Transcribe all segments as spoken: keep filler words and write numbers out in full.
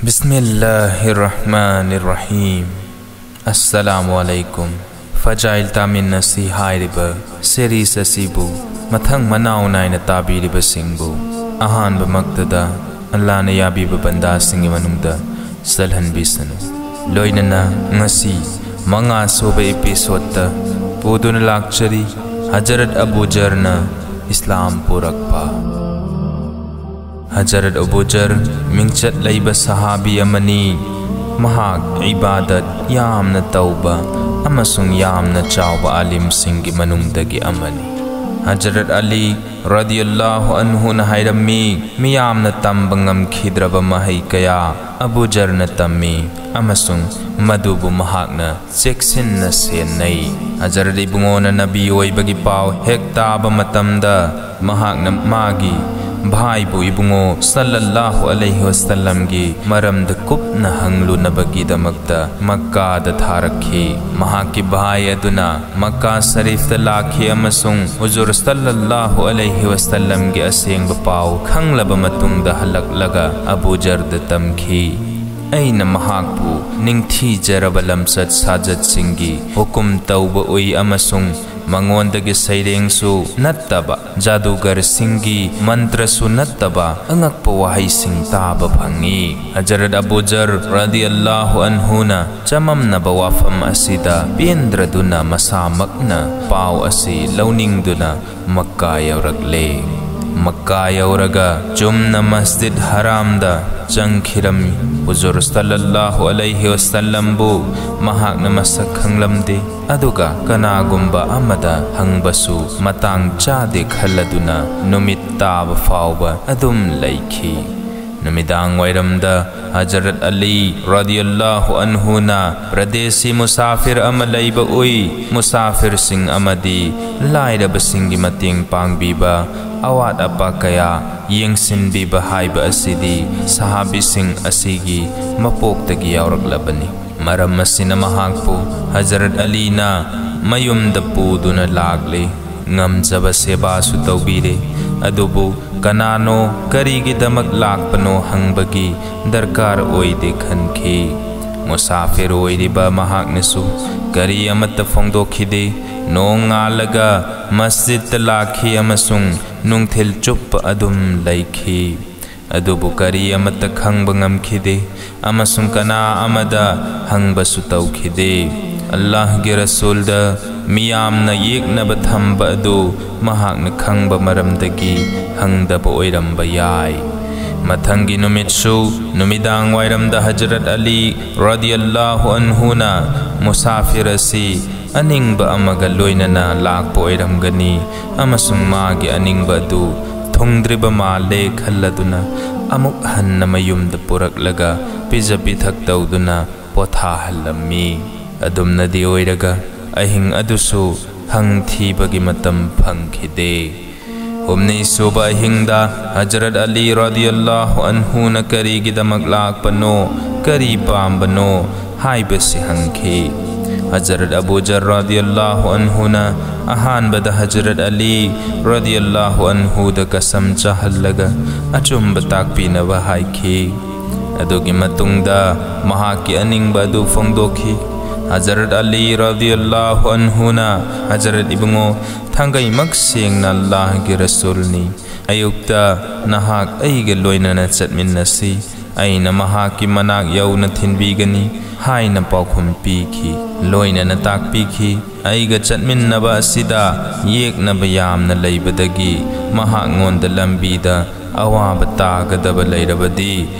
ꯕꯤꯁꯃꯤꯜꯂꯥꯍꯤꯔ ꯔꯍꯃꯥꯅꯤꯔ ꯔꯍꯤꯝ꯫ ꯑꯁꯁꯂꯥꯃꯨ ꯑꯂꯩꯀꯨꯝ꯫ ꯐꯖꯥꯏꯜ ꯇꯥꯃꯤꯟꯅꯁꯤ ꯍꯥꯏꯔꯤꯕ series ꯑꯁꯤꯕꯨ ꯃꯊꯪ ꯃꯅꯥꯎ ꯅꯥꯏꯅ ꯇꯥꯕꯤꯔꯤꯕꯁꯤꯡꯕꯨ ꯑꯍꯥꯟꯕꯃꯛꯇꯗ ꯑꯜꯂꯥꯅ ꯌꯥꯕꯤꯕ ꯕꯟꯗꯥꯁꯤꯡꯒꯤ ꯃꯅꯨꯡꯗ ꯆꯜꯍꯟꯕꯤꯁꯅꯨ꯫ ꯂꯣꯏꯅꯅ ꯉꯁꯤ ꯃꯉꯥ ꯁꯨꯕ episode ꯇ ꯄꯨꯗꯨꯅ ꯂꯥꯛꯆꯔꯤ, ꯍꯖꯔꯠ ꯑꯕꯨ ꯖꯔꯅ ꯏꯁꯂꯥꯝ ꯄꯨꯔꯛꯄ꯫ ꯍꯖꯔꯠ ꯑꯕꯨ ꯖꯔ ꯃꯤꯡꯆꯠ ꯂꯩꯕ ꯁꯍꯥꯕꯤ ꯑꯃꯅꯤ꯫ ꯃꯍꯥꯛ ꯏꯕꯥꯗꯠ ꯌꯥꯝꯅ ꯇꯧꯕ ꯑꯃꯁꯨꯡ ꯌꯥꯝꯅ ꯆꯥꯎꯕ ꯑꯥꯂꯤꯝꯁꯤꯡꯒꯤ ꯃꯅꯨꯡꯗꯒꯤ ꯑꯃꯅꯤ꯫ ꯍꯖꯔꯠ ꯑꯂꯤ ꯔꯗꯤꯌꯜꯂꯥꯍꯨ ꯑꯟꯍꯨꯅ ꯍꯥꯏꯔꯝꯃꯤ, ꯃꯤꯌꯥꯝꯅ ꯇꯝꯕ ꯉꯝꯈꯤꯗ꯭ꯔꯕ ꯃꯍꯩ ꯀꯌꯥ ꯑꯕꯨ ꯖꯔꯅ ꯇꯝꯃꯤ ꯑꯃꯁꯨꯡ ꯃꯗꯨꯕꯨ ꯃꯍꯥꯛꯅ ꯆꯦꯛꯁꯤꯟꯅ ꯁꯦꯟꯅꯩ꯫ ꯍꯖꯔꯠ ꯏꯕꯨꯡꯉꯣꯅ ꯅꯕꯤ ꯑꯣꯏꯕꯒꯤ ꯄꯥꯎ ꯍꯦꯛ ꯇꯥꯕ ꯃꯇꯝꯗ, ꯃꯍꯥꯛꯅ ꯃꯥꯒꯤ ꯚꯥꯏꯕꯨ ꯏꯕꯨꯡꯉꯣ ꯁꯜꯂꯜꯂꯥꯍꯨ ꯑꯂꯩꯍꯤ ꯋꯁꯜꯂꯝꯒꯤ ꯃꯔꯝꯗ ꯀꯨꯞꯅ ꯍꯪꯂꯨꯅꯕꯒꯤꯗꯃꯛꯇ ꯃꯛꯀꯥꯗ ꯊꯥꯔꯛꯈꯤ꯫ ꯃꯍꯥꯛꯀꯤ ꯚꯥꯏ ꯑꯗꯨꯅ ꯃꯛꯀꯥ ꯁꯔꯤꯐꯇ ꯂꯥꯛꯈꯤ ꯑꯃꯁꯨꯡ ꯍꯨꯖꯨꯔ ꯁꯜꯂꯜꯂꯥꯍꯨ ꯑꯂꯩꯍꯤ ꯋꯁꯜꯂꯝꯒꯤ ꯑꯁꯦꯡꯕ ꯄꯥꯎ ꯈꯪꯂꯕ ꯃꯇꯨꯡꯗ ꯍꯜꯂꯛꯂꯒ ꯑꯕꯨ ꯖꯔꯗ ꯇꯝꯈꯤ꯫ ꯑꯩꯅ ꯃꯍꯥꯛꯄꯨ ꯅꯤꯡꯊꯤꯖꯔꯕ ꯂꯝꯆꯠ ꯁꯥꯖꯠꯁꯤꯡꯒꯤ ꯍꯨꯀꯨꯝ ꯇꯧꯕ ꯎꯏ ꯑꯃꯁꯨꯡ ꯃꯉꯣꯟꯗꯒꯤ ꯁꯩꯔꯦꯡꯁꯨ ꯅꯠꯇꯕ, ꯖꯥꯗꯨꯒꯔꯁꯤꯡꯒꯤ ꯃꯟꯇ꯭ꯔꯁꯨ ꯅꯠꯇꯕ ꯑꯉꯛꯄ ꯋꯥꯍꯩꯁꯤꯡ ꯇꯥꯕ ꯐꯪꯏ꯫ ꯍꯖꯔꯠ ꯑꯕꯨ ꯖꯔ ꯔꯗꯤꯌꯜꯂꯥꯍꯨ ꯑꯟꯍꯨꯅ ꯆꯃꯝꯅꯕ ꯋꯥꯐꯝ ꯑꯁꯤꯗ ꯄꯦꯟꯗ꯭ꯔꯗꯨꯅ ꯃꯁꯥꯃꯛꯅ ꯄꯥꯎ ꯑꯁꯤ ꯂꯧꯅꯤꯡꯗꯨꯅ ꯃꯛꯀꯥ ꯌꯧꯔꯛꯂꯦ꯫ ꯃꯛꯀꯥ ꯌꯧꯔꯒ ꯆꯨꯝꯅ ꯃꯁꯖꯤꯗ ꯍꯔꯥꯝꯗ ꯆꯪꯈꯤꯔꯝꯃꯤ꯫ ꯍꯨꯖꯨꯔ ꯁꯜꯂꯜꯂꯥꯍꯨ ꯑꯂꯩꯍꯤ ꯋꯁꯜꯂꯝꯕꯨ ꯃꯍꯥꯛꯅ ꯃꯁꯛ ꯈꯪꯂꯝꯗꯦ꯫ ꯑꯗꯨꯒ ꯀꯅꯥꯒꯨꯝꯕ ꯑꯃꯗ ꯍꯪꯕꯁꯨ ꯃꯇꯥꯡ ꯆꯥꯗꯦ ꯈꯜꯂꯗꯨꯅ ꯅꯨꯃꯤꯠ ꯇꯥꯕ ꯐꯥꯎꯕ ꯑꯗꯨꯝ ꯂꯩꯈꯤ꯫ ꯅꯨꯃꯤꯗꯥꯡ ꯋꯥꯏꯔꯝꯗ ꯍꯖꯔꯠ ꯑꯂꯤ ꯔꯗꯤꯌꯜꯂꯥꯍꯨ ꯑꯟꯍꯨꯅ ꯄ꯭ꯔꯗꯦꯁꯤ ꯃꯨꯁꯥꯐꯤꯔ ꯑꯃ ꯂꯩꯕ ꯎꯏ꯫ ꯃꯨꯁꯥꯐꯤꯔꯁꯤꯡ ꯑꯃꯗꯤ ꯂꯥꯏꯔꯕꯁꯤꯡꯒꯤ ꯃꯇꯦꯡ ꯄꯥꯡꯕꯤꯕ, ꯑꯋꯥꯠ ꯑꯄꯥ ꯀꯌꯥ ꯌꯦꯡꯁꯤꯟꯕꯤꯕ ꯍꯥꯏꯕ ꯑꯁꯤꯗꯤ ꯁꯍꯥꯕꯤꯁꯤꯡ ꯑꯁꯤꯒꯤ ꯃꯄꯣꯛꯇꯒꯤ ꯌꯥꯎꯔꯛꯂꯕꯅꯤ꯫ ꯃꯔꯝ ꯑꯁꯤꯅ ꯃꯍꯥꯛꯄꯨ ꯍꯖꯔꯠ ꯑꯂꯤꯅ ꯃꯌꯨꯝꯗ ꯄꯨꯗꯨꯅ ꯂꯥꯛꯂꯦ꯫ ꯉꯝꯖꯕ ꯁꯦꯕꯥꯁꯨ ꯇꯧꯕꯤꯔꯦ꯫ ꯑꯗꯨꯕꯨ ꯀꯅꯥꯅꯣ, ꯀꯔꯤꯒꯤꯗꯃꯛ ꯂꯥꯛꯄꯅꯣ ꯍꯪꯕꯒꯤ ꯗꯔꯀꯥꯔ ꯑꯣꯏꯗꯦ ꯈꯟꯈꯤ꯫ ꯃꯨꯁꯥꯐꯤꯔ ꯑꯣꯏꯔꯤꯕ ꯃꯍꯥꯛꯅꯁꯨ ꯀꯔꯤ ꯑꯃꯠꯇ ꯐꯣꯡꯗꯣꯛꯈꯤꯗꯦ꯫ ꯅꯣꯡ ꯉꯥꯜꯂꯒ ꯃꯁꯖꯤꯗꯇ ꯂꯥꯛꯈꯤ ꯑꯃꯁꯨꯡ ꯅꯨꯡꯊꯤꯜ ꯆꯨꯞꯄ ꯑꯗꯨꯝ ꯂꯩꯈꯤ꯫ ꯑꯗꯨꯕꯨ ꯀꯔꯤ ꯑꯃꯠꯇ ꯈꯪꯕ ꯉꯝꯈꯤꯗꯦ ꯑꯃꯁꯨꯡ ꯀꯅꯥ ꯑꯃꯗ ꯍꯪꯕꯁꯨ ꯇꯧꯈꯤꯗꯦ꯫ ꯑꯜꯂꯥꯍꯒꯤ ꯔꯁꯨꯜꯗ ꯃꯤꯌꯥꯝꯅ ꯌꯦꯛꯅꯕ ꯊꯝꯕ ꯑꯗꯨ ꯃꯍꯥꯛꯅ ꯈꯪꯕ ꯃꯔꯝꯗꯒꯤ ꯍꯪꯗꯕ ꯑꯣꯏꯔꯝꯕ ꯌꯥꯏ꯫ ꯃꯊꯪꯒꯤ ꯅꯨꯃꯤꯠꯁꯨ ꯅꯨꯃꯤꯗꯥꯡ ꯋꯥꯏꯔꯝꯗ ꯍꯖꯔꯠ ꯑꯂꯤ ꯔꯗꯤꯌꯜꯂꯥꯍꯨ ꯑꯟꯍꯨꯅ ꯃꯨꯁꯥꯐꯤꯔ ꯑꯁꯤ ꯑꯅꯤꯡꯕ ꯑꯃꯒ ꯂꯣꯏꯅꯅ ꯂꯥꯛꯄ ꯑꯣꯏꯔꯝꯒꯅꯤ ꯑꯃꯁꯨꯡ ꯃꯥꯒꯤ ꯑꯅꯤꯡꯕ ꯑꯗꯨ ꯊꯨꯡꯗ꯭ꯔꯤꯕ ꯃꯥꯜꯂꯦ ꯈꯜꯂꯗꯨꯅ ꯑꯃꯨꯛ ꯍꯟꯅ ꯃꯌꯨꯝꯗ ꯄꯨꯔꯛꯂꯒ ꯄꯤꯖ ꯄꯤꯊꯛ ꯇꯧꯗꯨꯅ ꯄꯣꯊꯥꯍꯜꯂꯝꯃꯤ꯫ ꯑꯗꯨꯝꯅꯗꯤ ꯑꯣꯏꯔꯒ ꯑꯍꯤꯡ ꯑꯗꯨꯁꯨ ꯍꯪ ꯊꯤꯕꯒꯤ ꯃꯇꯝ ꯐꯪꯈꯤꯗꯦ꯫ ꯍꯨꯝꯅꯤꯁꯨꯕ ꯑꯍꯤꯡꯗ ꯍꯖꯔꯠ ꯑꯂꯤ ꯔꯗꯤꯌꯜꯂꯥꯍꯨ ꯑꯟꯍꯨꯅ ꯀꯔꯤꯒꯤꯗꯃꯛ ꯂꯥꯛꯄꯅꯣ, ꯀꯔꯤ ꯄꯥꯝꯕꯅꯣ ꯍꯥꯏꯕꯁꯤ ꯍꯪꯈꯤ꯫ ꯍꯖꯔꯠ ꯑꯕꯨ ꯖꯔ ꯔꯗꯤꯌꯜꯂꯥꯍꯨ ꯑꯟꯍꯨꯅ ꯑꯍꯥꯟꯕꯗ ꯍꯖꯔꯠ ꯑꯂꯤ ꯔꯗꯤꯌꯜꯂꯥꯍꯨ ꯑꯟꯍꯨꯗ ꯀꯁꯝ ꯆꯥꯍꯜꯂꯒ ꯑꯆꯨꯝꯕ ꯇꯥꯛꯄꯤꯅꯕ ꯍꯥꯏꯈꯤ꯫ ꯑꯗꯨꯒꯤ ꯃꯇꯨꯡꯗ ꯃꯍꯥꯛꯀꯤ ꯑꯅꯤꯡꯕ ꯑꯗꯨ ꯐꯣꯡꯗꯣꯛꯈꯤ꯫ ꯍꯖꯔꯠ ꯑꯂꯤ ꯔꯗꯤꯌꯜꯂꯥꯍꯨ ꯑꯟꯍꯨꯅ, "ꯍꯖꯔꯠ ꯏꯕꯨꯡꯉꯣ, ꯊꯥꯡꯒꯩꯃꯛ ꯁꯦꯡꯅ ꯑꯜꯂꯥꯍꯒꯤ ꯔꯁꯨꯜꯅꯤ꯫ ꯑꯌꯨꯛꯇ ꯅꯍꯥꯛ ꯑꯩꯒ ꯂꯣꯏꯅꯅ ꯆꯠꯃꯤꯟꯅꯁꯤ꯫ ꯑꯩꯅ ꯃꯍꯥꯛꯀꯤ ꯃꯅꯥꯛ ꯌꯧꯅ ꯊꯤꯟꯕꯤꯒꯅꯤ" ꯍꯥꯏꯅ ꯄꯥꯎꯈꯨꯝ ꯄꯤꯈꯤ꯫ ꯂꯣꯏꯅꯅ ꯇꯥꯛꯄꯤꯈꯤ꯫ ꯑꯩꯒ ꯆꯠꯃꯤꯟꯅꯕ ꯑꯁꯤꯗ ꯌꯦꯛꯅꯕ ꯌꯥꯝꯅ ꯂꯩꯕꯗꯒꯤ ꯃꯍꯥꯛꯉꯣꯟꯗ ꯂꯝꯕꯤꯗ ꯑꯋꯥꯕ ꯇꯥꯒꯗꯕ ꯂꯩꯔꯕꯗꯤ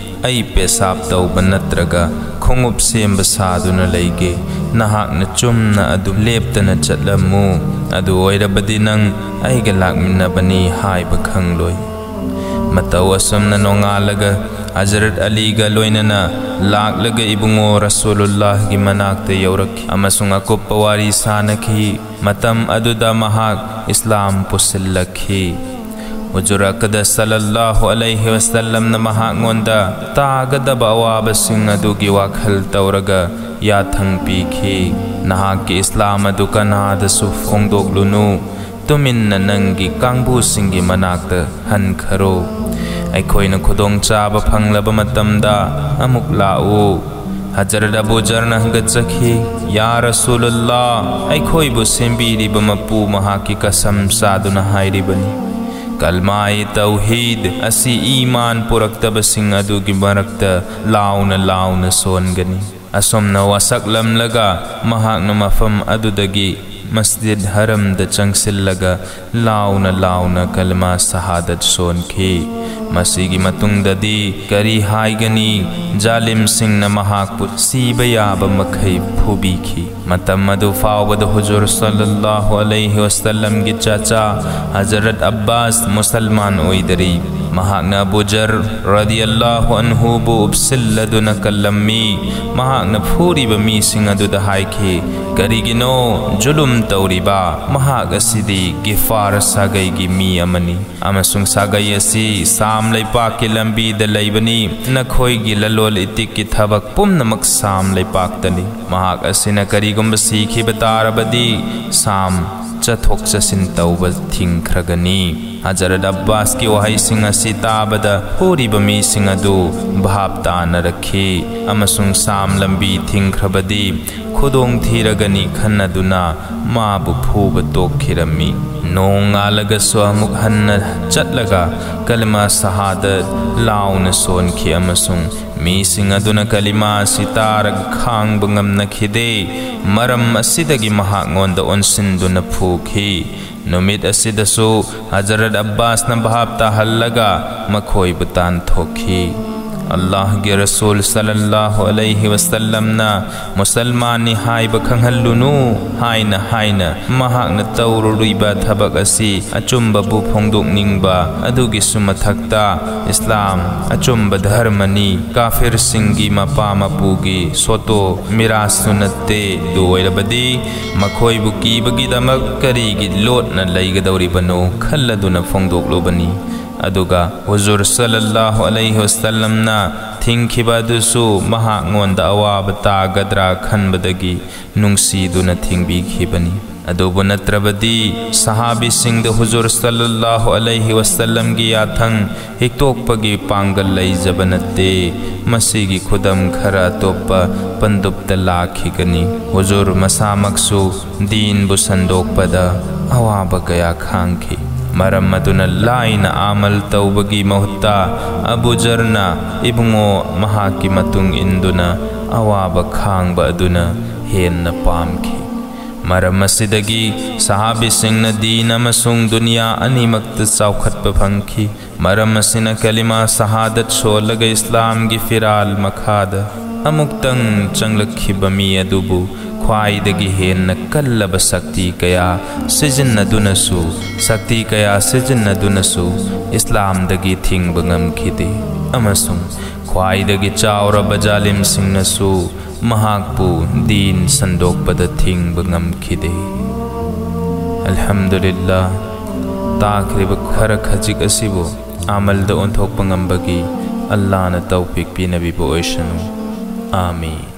ꯑꯩ ꯄꯦꯁꯥꯞ ꯇꯧꯕ ꯅꯠꯇ꯭ꯔꯒ ꯈꯣꯡꯎꯞ ꯁꯦꯝꯕ ꯁꯥꯗꯨꯅ ꯂꯩꯒꯦ꯫ ꯅꯍꯥꯛꯅ ꯆꯨꯝꯅ ꯑꯗꯨꯝ ꯂꯦꯞꯇꯅ ꯆꯠꯂꯝꯃꯨ꯫ ꯑꯗꯨ ꯑꯣꯏꯔꯕꯗꯤ ꯅꯪ ꯑꯩꯒ ꯂꯥꯛꯃꯤꯟꯅꯕꯅꯤ ꯍꯥꯏꯕ ꯈꯪꯂꯣꯏ꯫ ꯃꯇꯧ ꯑꯁꯨꯝꯅ ꯅꯣꯡꯉꯥꯜꯂꯒ ꯍꯖꯔꯠ ꯑꯂꯤꯒ ꯂꯣꯏꯅꯅ ꯂꯥꯛꯂꯒ ꯏꯕꯨꯡꯉꯣ ꯔꯁꯨꯂꯨꯜꯂꯥꯍꯒꯤ ꯃꯅꯥꯛꯇ ꯌꯧꯔꯛꯈꯤ ꯑꯃꯁꯨꯡ ꯑꯀꯨꯞꯄ ꯋꯥꯔꯤ ꯁꯥꯅꯈꯤ꯫ ꯃꯇꯝ ꯑꯗꯨꯗ ꯃꯍꯥꯛ ꯏꯁꯂꯥꯝ ꯄꯨꯁꯤꯜꯂꯛꯈꯤ꯫ ꯍꯨꯖꯨꯔ ꯑꯀꯗꯁ ꯁꯜꯂꯜꯂꯥꯍꯨ ꯑꯂꯩꯍꯤ ꯋꯁꯜꯂꯝꯅ ꯃꯍꯥꯛꯉꯣꯟꯗ ꯇꯥꯒꯗꯕ ꯑꯋꯥꯕꯁꯤꯡ ꯑꯗꯨꯒꯤ ꯋꯥꯈꯜ ꯇꯧꯔꯒ ꯌꯥꯊꯪ ꯄꯤꯈꯤ, "ꯅꯍꯥꯛꯀꯤ ꯏꯁꯂꯥꯝ ꯑꯗꯨ ꯀꯅꯥꯗꯁꯨ ꯐꯣꯡꯗꯣꯛꯂꯨꯅꯨ꯫ ꯇꯨꯃꯤꯟꯅ ꯅꯪꯒꯤ ꯀꯥꯡꯕꯨꯁꯤꯡꯒꯤ ꯃꯅꯥꯛꯇ ꯍꯟꯈꯔꯣ꯫ ꯑꯩꯈꯣꯏꯅ ꯈꯨꯗꯣꯡꯆꯥꯕ ꯐꯪꯂꯕ ꯃꯇꯝꯗ ꯑꯃꯨꯛ ꯂꯥꯛꯎ꯫ ꯍꯖꯔꯠ ꯑꯕꯨ ꯖꯔꯅ ꯍꯪꯒꯠꯆꯈꯤ, "ꯌꯥ ꯔꯁꯨꯂꯜꯂꯥ, ꯑꯩꯈꯣꯏꯕꯨ ꯁꯦꯝꯕꯤꯔꯤꯕ ꯃꯄꯨ ꯃꯍꯥꯛꯀꯤ ꯀꯁꯝ ꯆꯥꯗꯨꯅ ꯍꯥꯏꯔꯤꯕꯅꯤ, ꯀꯜꯃꯥꯏ ꯇꯧꯍꯤꯗ ꯑꯁꯤ ꯏꯃꯥꯟ ꯄꯨꯔꯛꯇꯕꯁꯤꯡ ꯑꯗꯨꯒꯤ ꯃꯔꯛꯇ ꯂꯥꯎꯅ ꯂꯥꯎꯅ ꯁꯣꯟꯒꯅꯤ"꯫ ꯑꯁꯨꯝꯅ ꯋꯥꯁꯛꯂꯝꯂꯒ ꯃꯍꯥꯛꯅ ꯃꯐꯝ ꯑꯗꯨꯗꯒꯤ ꯃꯁꯖꯤꯗ ꯍꯔꯝꯗ ꯆꯪꯁꯤꯜꯂꯒ ꯂꯥꯎꯅ ꯂꯥꯎꯅ ꯀꯂꯃꯥ ꯁꯍꯥꯗꯠ ꯁꯣꯟꯈꯤ꯫ ꯃꯁꯤꯒꯤ ꯃꯇꯨꯡꯗꯗꯤ ꯀꯔꯤ ꯍꯥꯏꯒꯅꯤ? ꯖꯥꯂꯤꯝꯁꯤꯡꯅ ꯃꯍꯥꯛꯄꯨ ꯁꯤꯕ ꯌꯥꯕ ꯃꯈꯩ ꯐꯨꯕꯤꯈꯤ꯫ ꯃꯇꯝ ꯑꯗꯨ ꯐꯥꯎꯕꯗ ꯍꯨꯖꯨꯔ ꯁꯜꯂꯜꯂꯥꯍꯨ ꯑꯂꯩꯍꯤ ꯋꯁꯜꯂꯝꯒꯤ ꯆꯥꯆꯥ ꯍꯖꯔꯠ ꯑब्ꯕꯥꯁ ꯃꯨꯁꯜꯃꯥꯟ ꯑꯣꯏꯗꯔꯤ꯫ ꯃꯍꯥꯛꯅ ꯑꯕꯨ ꯖꯔ ꯔꯗꯤꯌꯜꯂꯥꯍꯨ ꯑꯟꯍꯨꯕꯨ ꯎꯞꯁꯤꯜꯂꯗꯨꯅ ꯀꯜꯂꯝꯃꯤ꯫ ꯃꯍꯥꯛꯅ ꯐꯨꯔꯤꯕ ꯃꯤꯁꯤꯡ ꯑꯗꯨꯗ ꯍꯥꯏꯈꯤ, "ꯀꯔꯤꯒꯤꯅꯣ ꯖꯨꯂꯨꯝ ꯇꯧꯔꯤꯕ? ꯃꯍꯥꯛ ꯑꯁꯤꯗꯤ ꯒꯤꯐꯥꯔ ꯁꯥꯒꯩꯒꯤ ꯃꯤ ꯑꯃꯅꯤ, ꯑꯃꯁꯨꯡ ꯁꯥꯒꯩ ꯑꯁꯤ ꯁꯥꯝ ꯂꯩꯄꯥꯛꯀꯤ ꯂꯝꯕꯤꯗ ꯂꯩꯕꯅꯤ꯫ ꯅꯈꯣꯏꯒꯤ ꯂꯂꯣꯟ ꯏꯇꯤꯛꯀꯤ ꯊꯕꯛ ꯄꯨꯝꯅꯃꯛ ꯁꯥꯝ ꯂꯩꯄꯥꯛꯇꯅꯤ꯫ ꯃꯍꯥꯛ ꯑꯁꯤꯅ ꯀꯔꯤꯒꯨꯝꯕ ꯁꯤꯈꯤꯕ ꯇꯥꯔꯕꯗꯤ ꯁꯥꯝ ꯆꯠꯊꯣꯛ ꯆꯠꯁꯤꯟ ꯇꯧꯕ ꯊꯤꯡꯈ꯭ꯔꯒꯅꯤ"꯫ ꯍꯖꯔꯠ ꯑꯕ꯭ꯕꯥꯁꯀꯤ ꯋꯥꯍꯩꯁꯤꯡ ꯑꯁꯤ ꯇꯥꯕꯗ ꯐꯨꯔꯤꯕ ꯃꯤꯁꯤꯡ ꯑꯗꯨ ꯚꯥꯞ ꯇꯥꯅꯔꯛꯈꯤ ꯑꯃꯁꯨꯡ ꯁꯥꯝ ꯂꯝꯕꯤ ꯊꯤꯡꯈ꯭ꯔꯕꯗꯤ ꯈꯨꯗꯣꯡ ꯊꯤꯔꯒꯅꯤ ꯈꯟꯅꯗꯨꯅ ꯃꯥꯕꯨ ꯐꯨꯕ ꯇꯣꯛꯈꯤꯔꯝꯃꯤ꯫ ꯅꯣꯡꯉꯥꯜꯂꯒꯁꯨ ꯑꯃꯨꯛ ꯍꯟꯅ ꯆꯠꯂꯒ ꯀꯂꯤꯃꯥ ꯁꯍꯥꯗꯠ ꯂꯥꯎꯅ ꯁꯣꯟꯈꯤ ꯑꯃꯁꯨꯡ ꯃꯤꯁꯤꯡ ꯑꯗꯨꯅ ꯀꯂꯤꯃꯥ ꯑꯁꯤ ꯇꯥꯔꯒ ꯈꯥꯡꯕ ꯉꯝꯅꯈꯤꯗꯦ꯫ ꯃꯔꯝ ꯑꯁꯤꯗꯒꯤ ꯃꯍꯥꯛꯉꯣꯟꯗ ꯑꯣꯟꯁꯤꯟꯗꯨꯅ ꯐꯨꯈꯤ꯫ ꯅꯨꯃꯤꯠ ꯑꯁꯤꯗꯁꯨ ꯍꯖꯔꯠ ꯑꯕ꯭ꯕꯥꯁꯅ ꯚꯥꯞ ꯇꯥꯍꯜꯂꯒ ꯃꯈꯣꯏꯕꯨ ꯇꯥꯟꯊꯣꯛꯈꯤ꯫ ꯑꯜꯂꯥꯍꯒꯤ ꯔꯁꯨꯜ ꯁꯜꯂꯜꯂꯥꯍꯨ ꯑꯂꯩꯍꯤ ꯋꯁꯜꯂꯝꯅ "ꯃꯨꯁꯜꯃꯥꯟꯅꯤ ꯍꯥꯏꯕ ꯈꯪꯍꯜꯂꯨꯅꯨ" ꯍꯥꯏꯅ ꯍꯥꯏꯅ ꯃꯍꯥꯛꯅ ꯇꯧꯔꯨꯔꯤꯕ ꯊꯕꯛ ꯑꯁꯤ ꯑꯆꯨꯝꯕꯕꯨ ꯐꯣꯡꯗꯣꯛꯅꯤꯡꯕ ꯑꯗꯨꯒꯤꯁꯨ ꯃꯊꯛꯇ ꯏꯁꯂꯥꯝ ꯑꯆꯨꯝꯕ ꯙꯔꯃꯅꯤ, ꯀꯥꯐꯤꯔꯁꯤꯡꯒꯤ ꯃꯄꯥ ꯃꯄꯨꯒꯤ ꯁꯣꯇꯣ ꯃꯤꯔꯥꯁꯁꯨ ꯅꯠꯇꯦ꯫ ꯑꯗꯨ ꯑꯣꯏꯔꯕꯗꯤ ꯃꯈꯣꯏꯕꯨ ꯀꯤꯕꯒꯤꯗꯃꯛ ꯀꯔꯤꯒꯤ ꯂꯣꯠꯅ ꯂꯩꯒꯗꯧꯔꯤꯕꯅꯣ ꯈꯜꯂꯗꯨꯅ ꯐꯣꯡꯗꯣꯛꯂꯨꯕꯅꯤ꯫ ꯑꯗꯨꯒ ꯍꯨꯖꯨꯔ ꯁꯜꯂꯜꯂꯥꯍꯨ ꯑꯂꯩꯍꯤ ꯋꯁꯜꯂꯝꯅ ꯊꯤꯡꯈꯤꯕ ꯑꯗꯨꯁꯨ ꯃꯍꯥꯛꯉꯣꯟꯗ ꯑꯋꯥꯕ ꯇꯥꯒꯗ꯭ꯔꯥ ꯈꯟꯕꯗꯒꯤ ꯅꯨꯡꯁꯤꯗꯨꯅ ꯊꯤꯡꯕꯤꯈꯤꯕꯅꯤ꯫ ꯑꯗꯨꯕꯨ ꯅꯠꯇ꯭ꯔꯕꯗꯤ ꯁꯍꯥꯕꯤꯁꯤꯡꯗ ꯍꯨꯖꯨꯔ ꯁꯜꯂꯜꯂꯥꯍꯨ ꯑꯂꯩꯍꯤ ꯋꯁꯜꯂꯝꯒꯤ ꯌꯥꯊꯪ ꯍꯤꯛꯇꯣꯛꯄꯒꯤ ꯄꯥꯡꯒꯜ ꯂꯩꯖꯕ ꯅꯠꯇꯦ꯫ ꯃꯁꯤꯒꯤ ꯈꯨꯗꯝ ꯈꯔ ꯑꯇꯣꯞꯄ ꯄꯟꯗꯨꯞꯇ ꯂꯥꯛꯈꯤꯒꯅꯤ꯫ ꯍꯨꯖꯨꯔ ꯃꯁꯥꯃꯛꯁꯨ ꯗꯤꯟꯕꯨ ꯁꯟꯗꯣꯛꯄꯗ ꯑꯋꯥꯕ ꯀꯌꯥ ꯈꯥꯡꯈꯤ꯫ ꯃꯔꯝ ꯑꯗꯨꯅ ꯂꯥꯏꯅ ꯑꯃꯜ ꯇꯧꯕꯒꯤ ꯃꯍꯨꯠꯇ ꯑꯕꯨ ꯖꯔꯅ ꯏꯕꯨꯡꯉꯣ ꯃꯍꯥꯛꯀꯤ ꯃꯇꯨꯡ ꯏꯟꯗꯨꯅ ꯑꯋꯥꯕ ꯈꯥꯡꯕ ꯑꯗꯨꯅ ꯍꯦꯟꯅ ꯄꯥꯝꯈꯤ꯫ ꯃꯔꯝ ꯑꯁꯤꯗꯒꯤ ꯁꯍꯥꯕꯤꯁꯤꯡꯅ ꯗꯤꯟ ꯑꯃꯁꯨꯡ ꯗꯨꯅꯤꯌꯥ ꯑꯅꯤꯃꯛꯇ ꯆꯥꯎꯈꯠꯄ ꯐꯪꯈꯤ꯫ ꯃꯔꯝ ꯑꯁꯤꯅ ꯀꯂꯤꯃꯥ ꯁꯍꯥꯗꯠ ꯁꯣꯜꯂꯒ ꯏꯁꯂꯥꯝꯒꯤ ꯐꯤꯔꯥꯜ ꯃꯈꯥꯗ ꯑꯃꯨꯛꯇꯪ ꯆꯪꯂꯛꯈꯤꯕ ꯃꯤ ꯑꯗꯨꯕꯨ ꯈ꯭ꯋꯥꯏꯗꯒꯤ ꯍꯦꯟꯅ ꯀꯜꯂꯕ ꯁꯛꯇꯤ ꯀꯌꯥ ꯁꯤꯖꯤꯟꯅꯗꯨꯅꯁꯨ, ꯁꯛꯇꯤ ꯀꯌꯥ ꯁꯤꯖꯤꯟꯅꯗꯨꯅꯁꯨ ꯏꯁꯂꯥꯝꯗꯒꯤ ꯊꯤꯡꯕ ꯉꯝꯈꯤꯗꯦ, ꯑꯃꯁꯨꯡ ꯈ꯭ꯋꯥꯏꯗꯒꯤ ꯆꯥꯎꯔꯕ ꯖꯥꯂꯤꯝꯁꯤꯡꯅꯁꯨ ꯃꯍꯥꯛꯄꯨ ꯗꯤꯟ ꯁꯟꯗꯣꯛꯄꯗ ꯊꯤꯡꯕ ꯉꯝꯈꯤꯗꯦ꯫ ꯑꯜꯍꯝꯗꯨꯂꯤꯜꯂꯥꯍ, ꯇꯥꯈ꯭ꯔꯤꯕ ꯈꯔ ꯈꯖꯤꯛ ꯑꯁꯤꯕꯨ ꯑꯃꯜꯗ ꯑꯣꯟꯊꯣꯛꯄ ꯉꯝꯕꯒꯤ ꯑꯜꯂꯥꯅ ꯇꯧꯐꯤꯛ ꯄꯤꯅꯕꯤꯕ ꯑꯣꯏꯁꯅꯨ꯫ ꯑꯥꯃꯤꯟ꯫